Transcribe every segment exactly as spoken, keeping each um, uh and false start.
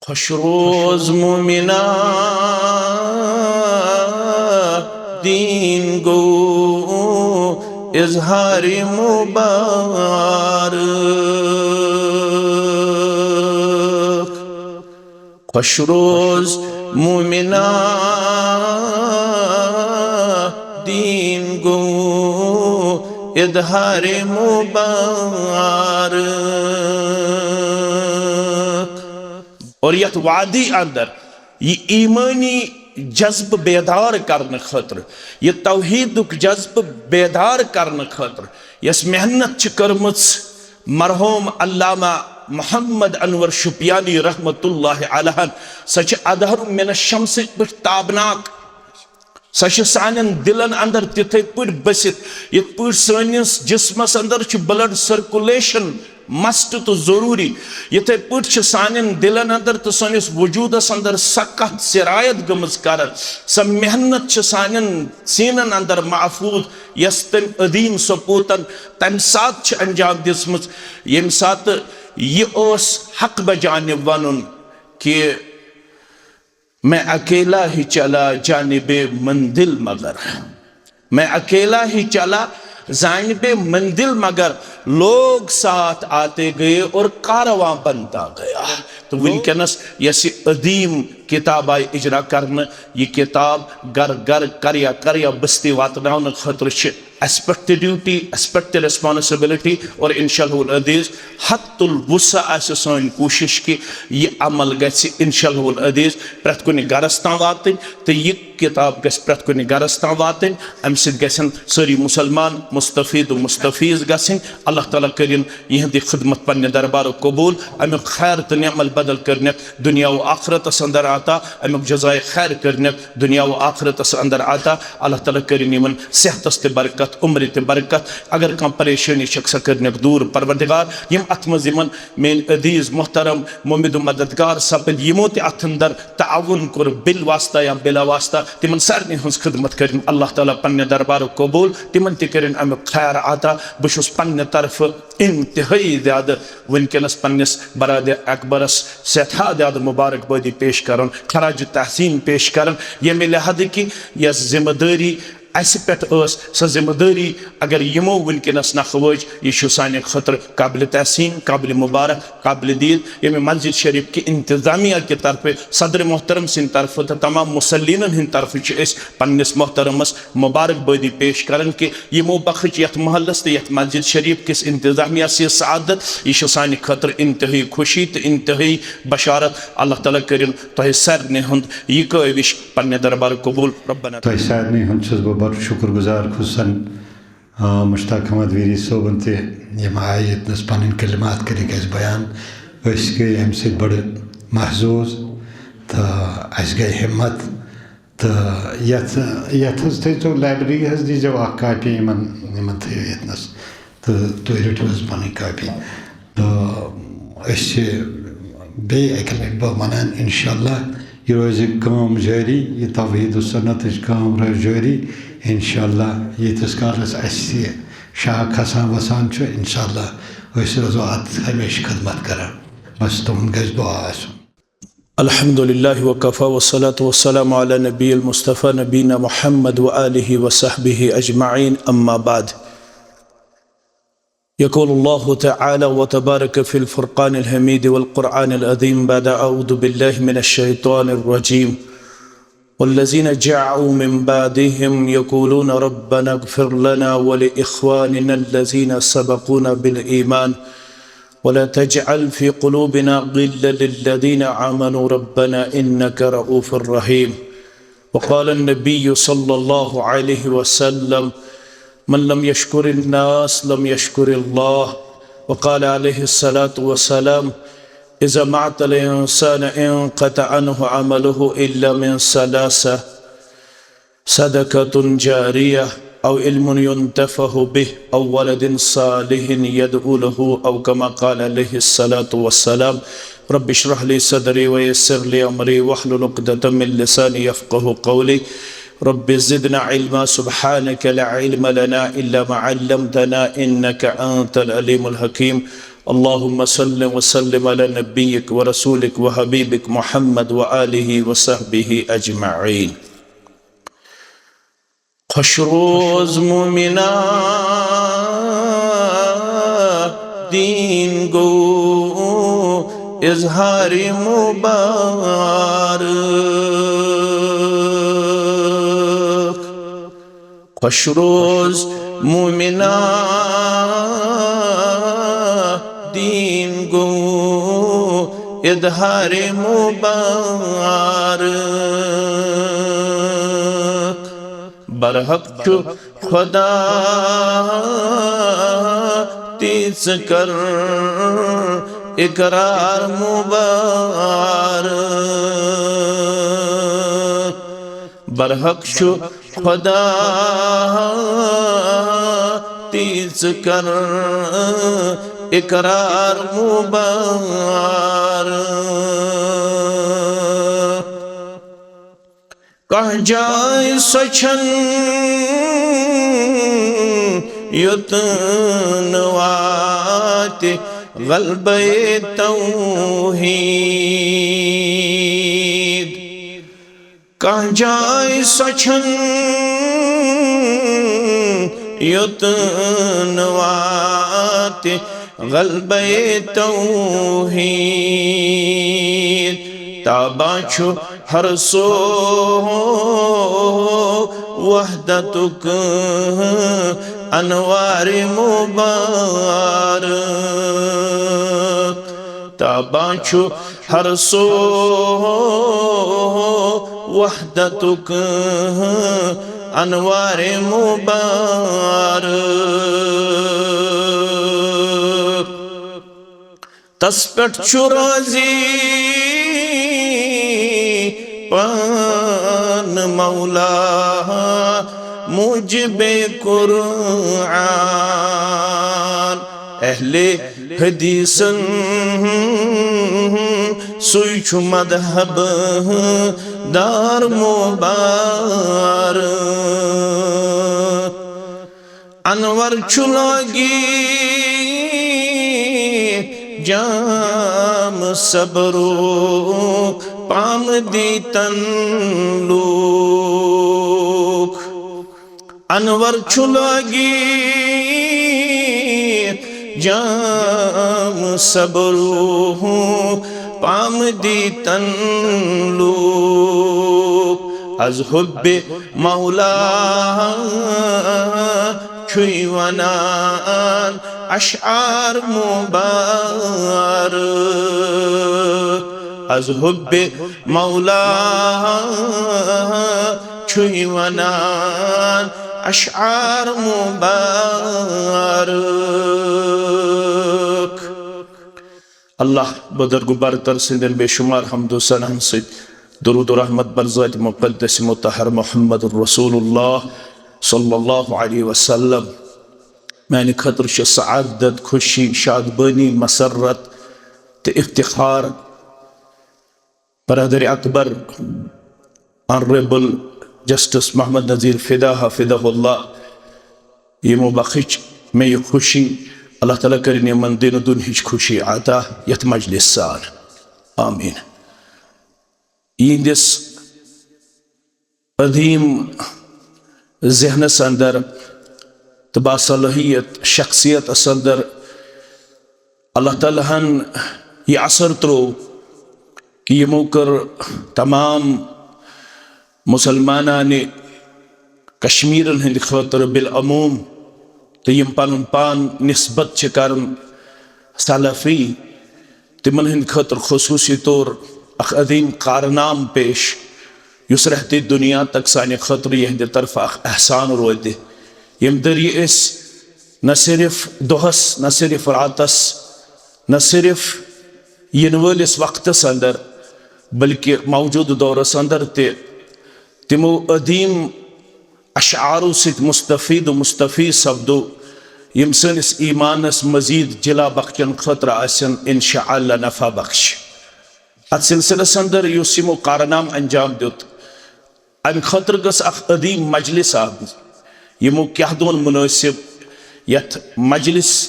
خوش روز مومنا، دین گو اظہار مبارک۔ خوش روز مومنا، دین گو اظہار مبارک۔ اور یتھ وادی اندر یہ ایمانی جذبہٕ بیدار کرنہٕ خٲطرٕ، یہ توحیدُک جذبہٕ بیدار کرنہٕ خٲطرٕ یۄس محنت چھِ کٔرمٕژ مرحوم علامہ محمد انور شُپیانی رحمتہ اللہ علیہن، سۄ چھِ اظہر من الشمس پٲٹھۍ تابناک۔ سۄ چھِ سانٮ۪ن دِلن اندر تِتھے پٲٹھۍ بٔسِتھ، یِتھ پٲٹھۍ سٲنِس جسمس اندر چھِ blood circulation must تہٕ ضروٗری، یِتھے پٲٹھۍ چھِ سانٮ۪ن دِلن اندر تہٕ سٲنِس وجوٗدس اندر سۄ کتھ سرایت گٔمٕژ کران۔ سۄ محنت چھِ سانٮ۪ن سیٖنن اندر محفوظ، یۄس تٔمۍ عظیٖم سپوٗتن تمہِ ساتہٕ چھِ انجام دِژمٕژ، ییٚمہِ ساتہٕ یہِ اوس حق بجانب ونُن کہِ میں اکیلا ہی چلا جانب منزل مگر، میں اکیلا ہی چلا جانب منزل مگر، لوگ ساتھ آتے گئے اور کارواں بنتا گیا۔ تو وٕنکیٚنس یۄس یہِ عظیٖم کِتاب آیہِ اِجرا کرنہٕ، یہِ کِتاب گرٕ گرٕ، کریا کریا بستی واتناونہٕ خٲطرٕ چھِ اسہِ پٮ۪ٹھ تہِ ڈیوٹی، اسہِ پٮ۪ٹھ تہِ ریسپانسبلٹی، اور انشاءاللہ العزیز حت الوسع آسہِ سٲنۍ کوٗشش کہِ یہِ عمل گژھِ انشاءاللہ العزیز پرٛٮ۪تھ کُنہِ گرس تام واتٕنۍ تہٕ یہِ کِتاب گژھِ پرٛٮ۪تھ کُنہِ گرس تام واتٕنۍ۔ امہِ سۭتۍ گژھن سٲری مسلمان مستفید و مستفیض گژھٕنۍ۔ اللہ تعالیٰ کٔرِن یِہنٛدِ خدمت پننہِ دربارُک قبول، امیُک خیر تہٕ نعمت بدل کٔرنکھ دنیا و آخرتس اندر عطا، امیُک جزائے خیر کٔرنکھ دنیا و آخرتس اندر عطا۔ اللہ تعالیٰ کٔرِن یِمن صحتس تہِ برکت، عمرِ تہِ برکت۔ اگر کانٛہہ پریشٲنی چھکھ، سۄ کٔرنکھ دوٗر پروردگار۔ یِم اتھ منٛز یِمن میٲنۍ عزیز محترم ممد و مددگار سپٕدۍ، یِمو تہِ اتھ اندر تعاون کوٚر بِل واسطہ یا بِلا واسطہ، تِمن سارنٕے ہٕنٛز خدمت کٔرِن اللہ تعالیٰ پننہِ دربارُک قبول، تِمن تہِ کٔرِن امیُک خیر عطا۔ بہٕ چھُس پننہِ طرفہٕ انتہٲئی زیادٕ وٕنکیٚنس پننِس برادر اکبرس سٮ۪ٹھاہ زیادٕ مبارکبٲدی پیش کران، خراج تحسین پیش کران، ییٚمہِ لحاظہٕ کہِ یۄس ذمہٕ دٲری اسہِ پٮ۪ٹھ ٲس، سۄ ذمہٕ دٲری اگر یِمو وٕنکیٚنس نکھٕ وٲج، یہِ چھُ سانہِ خٲطرٕ قابل تحسین، قابل مبارک، قابل دید۔ ییٚمہِ مسجد شریف کہِ انتظامیہ کہِ طرفہٕ، صدر محترم سٕنٛدِ طرفہٕ تہٕ تمام مصلینن ہٕنٛدِ طرفہٕ چھِ أسۍ پننِس محترمس مبارکبٲدی پیش کران کہِ یِمو بخش یتھ محلس تہٕ یتھ مسجد شریف کِس انتظامیہ سٕے سعادت۔ یہِ چھُ سانہِ خٲطرٕ انتہٲئی خوشی تہٕ انتہٲئی بشارت۔ اللہ تعالیٰ کٔرِن تۄہہِ سارنٕے ہُنٛد یہِ کٲوِش پننہِ دربار قبول۔ ربنا۔ تۄہہِ سارنٕے ہُنٛد چھُس بہٕ بڑٕ شُکُر گُزار، خصوصاً، آ، مشتاق احمد ویری صٲبُن تہِ، یِم آیہِ ییٚتنَس پنٕنۍ کلمات کٔرِکھ اَسہِ بیان۔ أسۍ گٔے اَمہِ سۭتۍ بڑٕ محظوظ تہٕ اَسہِ گٔے ہمت۔ تہٕ یَتھ، یَتھ حظ تھٲیزیو، لایبرٔری حظ دیٖزیو اَکھ کاپی یِمَن، یِمَن تھٲیِو ییٚتنَس۔ تہٕ تُہۍ رٔٹِو حظ پَنٕنۍ کاپی۔ تہٕ أسۍ چھِ بیٚیہِ اَکہِ لَٹہِ بہٕ وَنان، اِنشاءاللہ یہِ روزِ کٲم جٲری، یہِ توحیٖد و سُنتٕچ کٲم روزِ جٲری۔ اِنشاءاللہ ییٖتِس کالَس اَسہِ یہِ شاہ کھسان وَسان چھُ، اِنشاءاللہ أسۍ روزو اَتھ ہمیشہِ خدمت کران۔ بس تُہُنٛد گژھِ دُعا آسُن۔ الحمد لله وكفى، والصلاة والسلام على نبي المصطفى نبينا محمد وآله وصحبه أجمعين، أما بعد۔ يقول الله تعالى وتبارك في الفرقان الحميد والقرآن العظيم بعد أعوذ بالله من الشيطان الرجيم: والذين جاءوا من بعدهم يقولون ربنا اغفر لنا ولإخواننا الذين سبقونا بالإيمان ولا تجعل في قلوبنا غلا للذين آمنوا ربنا إنك رءوف رحيم. وقال النبي صلى الله عليه وسلم: من لم يشكر الناس لم يشكر الله. وقال عليه الصلاة والسلام: إذا مات الإنسان انقطع عنه عمله إلا من ثلاثة: صدقة جارية أو علم ينتفع به أو ولد صالح يدعو له، أو كما قال عليه الصلاة والسلام. رب اشرح لي صدري ويسر لي أمري واحلل عقدة من لساني يفقه قولي. رب زدنا علما، سبحانك لا علم لنا إلا ما علمتنا إنك أنت العليم الحكيم. اللهم صل وسلم على نبيك ورسولك وحبيبك محمد وآله وصحبه أجمعين. خۄش روز مومنا، دیٖن گوٚو اظہار مبارک۔ خۄش روز مومنا، دیٖن گوٚو اظہار مبارک۔ برحق چھُ خدا، تی ژٕ کر اقرار مبارک۔ برحق چھُ خدا، تی ژٕ کر اقرار مبارک۔ کانٛہہ جاے سۄ چھَنہٕ یوٚت نہٕ واتہِ غلبے توحید۔ کانٛہہ جاے سۄ چھَنہٕ یوٚت نہٕ واتہِ غلبے توحید۔ تابان چھُ ہر سُہ وحدتُک انوار مبارک۔ تابان چھُ ہر سُہ وحدتُک انوار مبارک۔ تس پٮ۪ٹھ چھُ راضی پان مولا موجب قرآن۔ اہل حدیثن سُے چھُ مذہب دار مبارک۔ انور چھُ لٲگِتھ جام صبرُک، پام دیتن لوٗکھ۔ انور چھُ لٲگِتھ جام صبرُک، پام دیتن لوٗکھ۔ از حب مولا چھُے ونان اشعار مبارک۔ از حب مولا چھُے ونان اشعار مبارک۔ اللہ بزرگ و برتر سٕنٛدٮ۪ن بے شمار حمد و ثناہن سۭتۍ درود و رحمت بر ذات مقدس مطہر محمد رسول اللہ صلی اللہ علیہ وسلم۔ میانہِ خٲطرٕ چھِ سعادت، خوشی، شادبٲنی، مسرت تہٕ افتخار برادر اکبر، آنریبل جسٹس محمد نذیر فدا حفظہ اللہ، یِمو بخش مےٚ یہِ خوشی۔ اللہ تعالیٰ کٔرِن یِمن دِنہٕ دُنہِچ خوشی عطا یتھ مجلس سان۔ آمین۔ یِہنٛدِس عظیم ذہنس اندر تہٕ باصلاحیت شخصیتس اندر اللہ تعالیٰ ہن یہِ اثر ترٛوو کہِ یِمو کٔر تمام مسلمانانِ کشمیرن ہٕنٛدِ خٲطرٕ بالعموم تہٕ یِم پنُن پان نسبت چھِ کران سلفی، تِمن ہٕنٛدِ خٲطرٕ خصوٗصی طور اکھ عظیم کارنامہٕ پیش، یُس رہتِ دُنیا تک سانہِ خٲطرٕ یِہنٛدِ طرفہٕ اکھ احسان روزِ۔ ییٚمہِ ذٔریعہٕ أسۍ نہ صرف دۄہس، نہ صرف راتس، نہ صرف یِنہٕ وٲلِس وقتس اندر، بلکہ موجودٕ دورس اندر تہِ تِمو عظیم اشعارو سۭتۍ مستفید و مستفیض سپدو، یِم سٲنِس ایمانس مزید جلا بخشن خٲطرٕ آسن انشاءاللہ نفع بخش۔ اتھ سلسلس اندر یُس یِمو کارنامہٕ انجام دیُت، امہِ خٲطرٕ گٔژھ اکھ عظیم مجلس آسٕنۍ۔ یِمو کیاہ دۄہن مناسب یتھ مجلس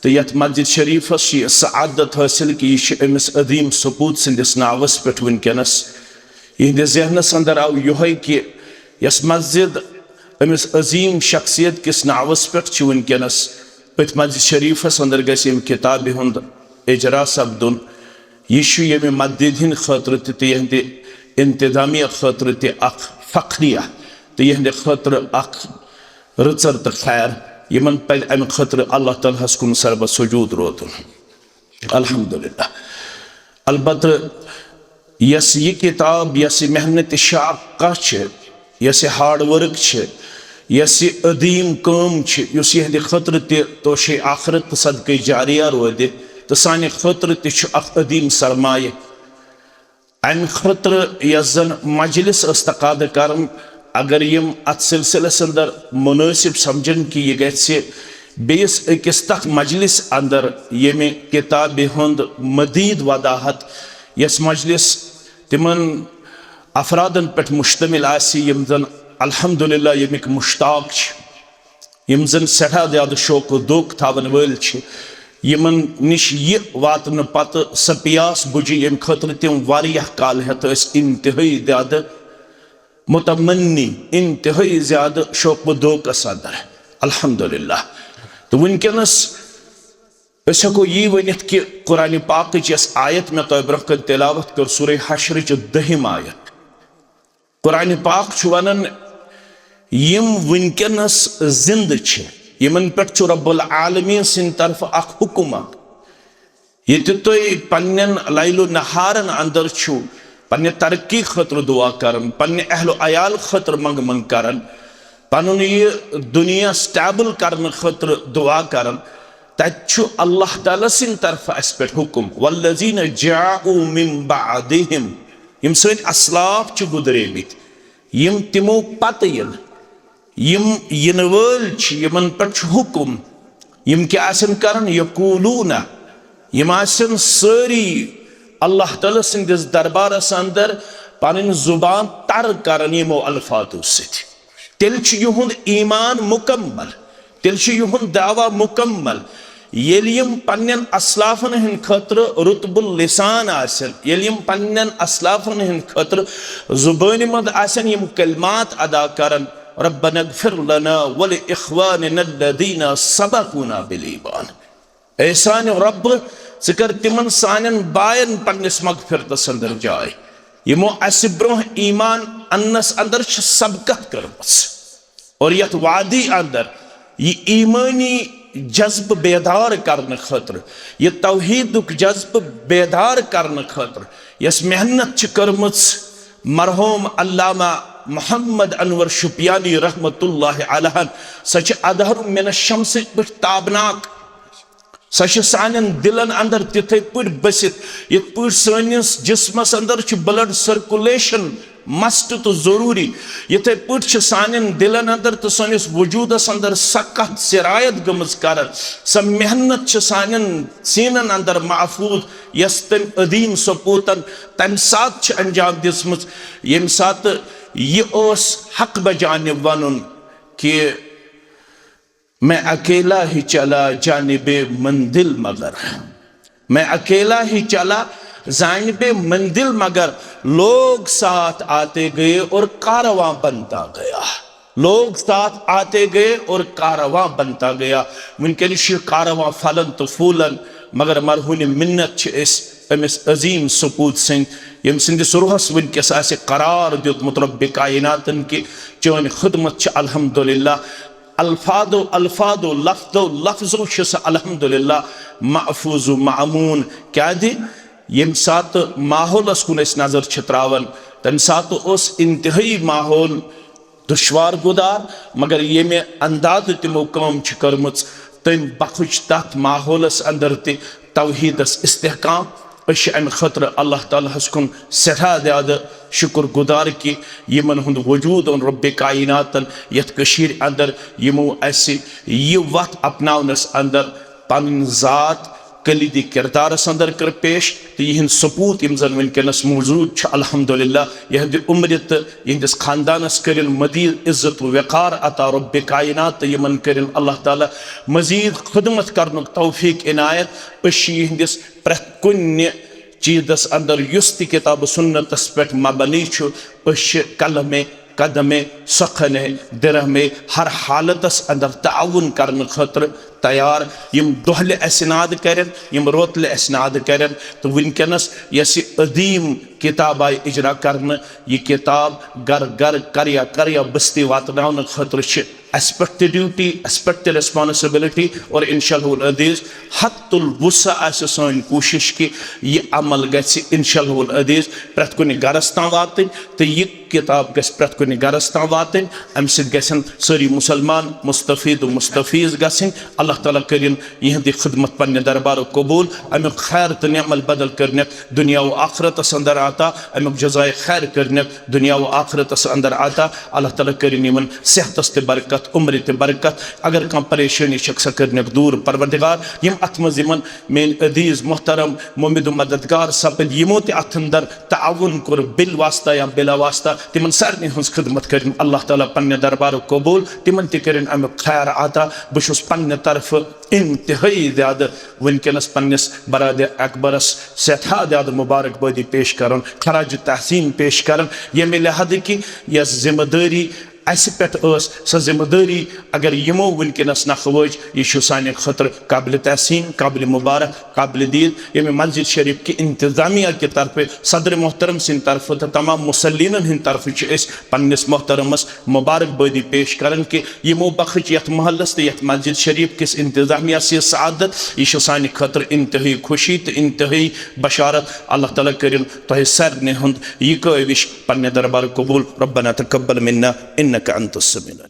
تہٕ یَتھ مسجد شریٖفَس چھِ یہِ سعادت حٲصِل کہِ یہِ چھِ أمِس عظیٖم سپوٗت سٕنٛدِس ناوَس پٮ۪ٹھ وٕنکیٚنَس۔ یِہنٛدِس ذہنَس اندر آو یِہوٚے کہِ یۄس مسجد أمِس عظیٖم شخصیت کِس ناوَس پٮ۪ٹھ چھِ وٕنکیٚنَس، أتھۍ مسجد شریٖفَس اندر گژھِ ییٚمہِ کِتابہِ ہُنٛد اجرا سپدُن۔ یہِ چھُ ییٚمہِ مسجد ہٕنٛدِ خٲطرٕ تہِ تہٕ یِہنٛدِ انتظامیہ خٲطرٕ تہِ اکھ فخریہ تہٕ یِہنٛدِ خٲطرٕ اکھ رٕژر تہٕ خیر۔ یِمن پزِ امہِ خٲطرٕ اللہ تعالیٰ ہس کُن سربہ سجود روزُن۔ الحمدللہ۔ البتہ یۄس یہِ کتاب، یۄس یہِ محنت شاقہ چھِ، یۄس یہِ ہارڈ ورک چھِ، یۄس یہِ عظیٖم کٲم چھِ، یُس یِہنٛدِ خٲطرٕ تہِ توشے آخرت تہٕ صدقے جاریہ روزِ تہٕ سانہِ خٲطرٕ تہِ چھُ اکھ عظیٖم سرمایہ۔ امہِ خٲطرٕ یۄس زن مجلس ٲس تقاضہٕ کران، اگر یِم اتھ سلسلس اندر مناسب سمجھن کہِ یہِ گژھِ بیٚیِس أکِس تتھ مجلس اندر ییٚمہِ کتابہِ ہُنٛد مزید وضاحت، یۄس مجلس تِمن افرادن پٮ۪ٹھ مشتمل آسہِ، یِم زن الحمدللہ ییٚمِکۍ مشتاق چھِ، یِم زن سٮ۪ٹھاہ زیادٕ شوق و دوک تھاون وٲلۍ چھِ، یِمن نِش یہِ واتنہٕ پتہٕ سۄ پیاس بُجہِ، ییٚمہِ خٲطرٕ تِم واریاہ کال ہٮ۪تھ ٲسۍ انتہٲئی زیادٕ متمنی، انتہٲئی زیادٕ شوق و دوکس اندر۔ الحمدللہ۔ تہٕ وٕنکیٚنس أسۍ ہٮ۪کو یی ؤنِتھ کہِ قرآن پاکٕچ یۄس آیت مےٚ تۄہہِ برونٛہہ کنہِ تلاوت کٔر، سورہ حشرٕچ دٔہِم آیت، قرآن پاک چھُ ونان، یِم وٕنکیٚنس زندٕ چھِ، یِمن پٮ۪ٹھ چھُ رب العالمین سٕنٛدِ طرفہٕ اکھ حکم اکھ۔ ییٚتہِ تُہۍ پننٮ۪ن لیل و نہارن اندر چھِو پننہِ ترقی خٲطرٕ دعا کران، پننہِ اہل و عیال خٲطرٕ منٛگہٕ منٛگ کران، پنُن یہِ دُنیا سٹیبل کرنہٕ خٲطرٕ دعا کران، تتہِ چھُ اللہ تعالیٰ سٕنٛدِ طرفہٕ اسہِ پٮ۪ٹھ حکم، والذین جاءوا من بعدہم، یِم سٲنۍ اسلاف چھِ گُزریمٕتۍ، یِم تِمو پتہٕ یِن، یِم یِنہٕ وٲلۍ چھِ، یِمن پٮ۪ٹھ چھُ حکم، یِم کیٛاہ آسن کران؟ یقولون، یِم آسن سٲری اللہ تعالیٰ سٕنٛدِس دربارس اندر پنٕنۍ زبان تر کران یِمو الفاظو سۭتۍ۔ تیٚلہِ چھُ یِہُنٛد ایمان مکمل، تیٚلہِ چھُ یِہُنٛد دعویٰ مکمل۔ ییٚلہِ یِم پننٮ۪ن اسلافن ہٕنٛدِ خٲطرٕ رطب اللسان آسن، ییٚلہِ یِم پننٮ۪ن اسلافن ہٕنٛدِ خٲطرٕ زبٲنہِ منٛز آسن یِم کلمات ادا کران، ربنا اغفر لنا ولاخواننا الذین سبقونا بالایمان۔ اے سانہِ رۄب، ژٕ کر تِمن سانٮ۪ن باین پننِس مغفرتس اندر جاے، یِمو اسہِ برونٛہہ ایمان اننس اندر چھِ سبقت کٔرمٕژ۔ اور یتھ وادی اندر یہِ ایمٲنی جذبہٕ بیدار کرنہٕ خٲطرٕ، یہِ توحیدُک جذبہٕ بیدار کرنہٕ خٲطرٕ یۄس محنت چھِ کٔرمٕژ مرحوم علامہ محمد انور شُپیانی رحمتہ اللہ علیہ، سۄ چھِ اظہر من الشمس پٲٹھۍ تابناک۔ سۄ چھِ سانٮ۪ن دِلن اندر تِتھے پٲٹھۍ بٔسِتھ، یِتھ پٲٹھۍ سٲنِس جسمس اندر چھُ blood circulation must تہٕ ضروٗری، یِتھے پٲٹھۍ چھِ سانٮ۪ن دِلن اندر تہٕ سٲنِس وجوٗدس اندر سۄ کتھ سرایت گٔمٕژ کران، سۄ محنت چھِ سانٮ۪ن سیٖنن اندر محفوظ، یۄس تٔمۍ عظیٖم سپوٗتن تمہِ ساتہٕ چھِ انجام دِژمٕژ، ییٚمہِ ساتہٕ یہِ اوس حق بجانب ونُن کہِ میں اکیلا ہی چلا جانب منزل مگر، میں اکیلا ہی چلا جانب منزل مگر، لوگ ساتھ آتے گئے اور کارواں بنتا گیا۔ لوگ ساتھ آتے گئے اور کارواں بنتا گیا۔ وٕنکیٚنَس چھُ یہِ کارواں پھلان تہٕ پھوٗلان، مگر مرہون منت چھِ أسۍ أمِس عظیٖم سپوٗت سٕنٛدۍ، ییٚمہِ سٕنٛدِس روحس وٕنکیٚس آسہِ قرار دیُتمُت رۄبِ کائناتن کہِ چٲنۍ خدمت چھِ الحمدللہ۔ الفاظو الفاظو، لفظو لفظو چھِ سۄ الحمدللہ محفوظ و مأمون۔ کیازِ؟ ییٚمہِ ساتہٕ ماحولس کُن أسۍ نظر چھِ تراوان، تمہِ ساتہٕ اوس انتہٲئی ماحول دشوار گُزار، مگر ییٚمہِ اندازٕ تِمو کٲم چھِ کٔرمٕژ، تٔمۍ بخش تتھ ماحولس اندر تہِ توحیدس استحکام۔ أسۍ چھِ امہِ خٲطرٕ اللہ تعالیٰ ہس کُن سٮ۪ٹھاہ زیادٕ شُکر گُزار کہِ یِمن ہُنٛد وجوٗد اوٚن رۄبِ کائناتن یتھ کٔشیٖرِ اندر، یِمو اسہِ یہِ وتھ اپناونس اندر پنٕنۍ ذات کلیدی کردارس اندر کٔر پیش، تہٕ یِہنٛد سپوت یِم زن وٕنکیٚنس موجود چھِ، الحمدللہ، یِہنٛدِ عمرِ تہٕ یِہنٛدِس خاندانس کٔرِن مزید عزت و وقار عطا رب کائنات، تہٕ یِمن کٔرِن اللہ تعالیٰ مزید خدمت کرنُک توفیق عنایت۔ أسۍ چھِ یِہنٛدِس پرٛٮ۪تھ کُنہِ چیٖزس اندر، یُس تہِ کتاب و سنتس پٮ۪ٹھ مبنی چھُ، أسۍ چھِ قلمِ قدمِ سخنِ درہمِ ہر حالتس اندر تعاون کرنہٕ خٲطرٕ تیار۔ یِم دۄہلہِ اسہِ ناد کرن، یِم روتلہِ اسہِ ناد کرن، تہٕ وٕنکیٚنس یۄس یہِ عظیٖم کتاب آیہِ اجرا کرنہٕ، یہِ کتاب گر گر، کریا کریا بستی واتناونہٕ خٲطرٕ چھِ اسہِ پٮ۪ٹھ تہِ ڈیوٹی، اسہِ پٮ۪ٹھ تہِ ریسپانسبلٹی، اور انشاءاللہ العزیز حت الوسع آسہِ سٲنۍ کوٗشش کہِ یہِ عمل گژھِ انشاءاللہ العزیز پرٛٮ۪تھ کُنہِ گرس تام واتٕنۍ، تہٕ یہِ کتاب گژھِ پرٛٮ۪تھ کُنہِ گرس تام واتٕنۍ۔ امہِ سۭتۍ گژھن سٲری مسلمان مستفید و مستفیض گژھٕنۍ۔ اللہ تعالیٰ کٔرِن یِہنٛدِ خدمت پننہِ دربارُک قبول، امیُک خیر تہٕ نعمت بدل کٔرنکھ دنیا و آخرتس اندر عطا، امیُک جزائے خیر کٔرنکھ دنیا و آخرتس اندر عطا۔ اللہ تعالیٰ کٔرِن یِمن صحتس تہِ برکت، عمرِ تہِ برکت۔ اگر کانٛہہ پریشٲنی چھکھ، سۄ کٔرنکھ دوٗر پروردگار۔ یِم اتھ منٛز یِمن میٲنۍ عزیز محترم ممد و مددگار سپٕدۍ، یِمو تہِ اتھ اندر تعاون کوٚر بالواسطہ یا بلا واسطہ، تِمن سارنٕے ہٕنٛز خدمت کٔرِن اللہ تعالیٰ پننہِ دربارُک قبول، تِمن تہِ کٔرِن امیُک خیر عطا۔ بہٕ چھُس پننہِ طرفہٕ انتہٲئی زیادٕ وٕنکیٚنس پننِس برادر اکبرس سٮ۪ٹھاہ زیادٕ مبارکبٲدی پیش کران، خراج تحسین پیش کران، ییٚمہِ لحاظہٕ کہِ یۄس ذمہ دٲری اسہِ پٮ۪ٹھ ٲس، سۄ ذمہ دٲری اگر یِمو وٕنکیٚنس نکھٕ وٲج، یہِ چھُ سانہِ خٲطرٕ قابلِ تحسین، قابلِ مبارک، قابلِ دید۔ ییٚمہِ مسجد شریف کہِ انتظامیہ کہِ طرفہٕ، صدر محترم سٕنٛدِ طرفہٕ تہٕ تمام مصلینن ہٕنٛدِ طرفہٕ چھِ أسۍ پننِس محترمس مبارکبٲدی پیش کران کہِ یِمو بخش یتھ محلس تہٕ یتھ مسجد شریف کِس انتظامیہ یہِ سعادت، یہِ چھُ سانہِ خٲطرٕ انتہٲئی خوشی تہٕ انتہٲئی بشارت۔ اللہ تعالیٰ کٔرِن تۄہہِ سارنٕے ہُنٛد یہِ کٲوِش پننہِ دربار قبول۔ ربنا تقبل منا انك انت السميع العليم۔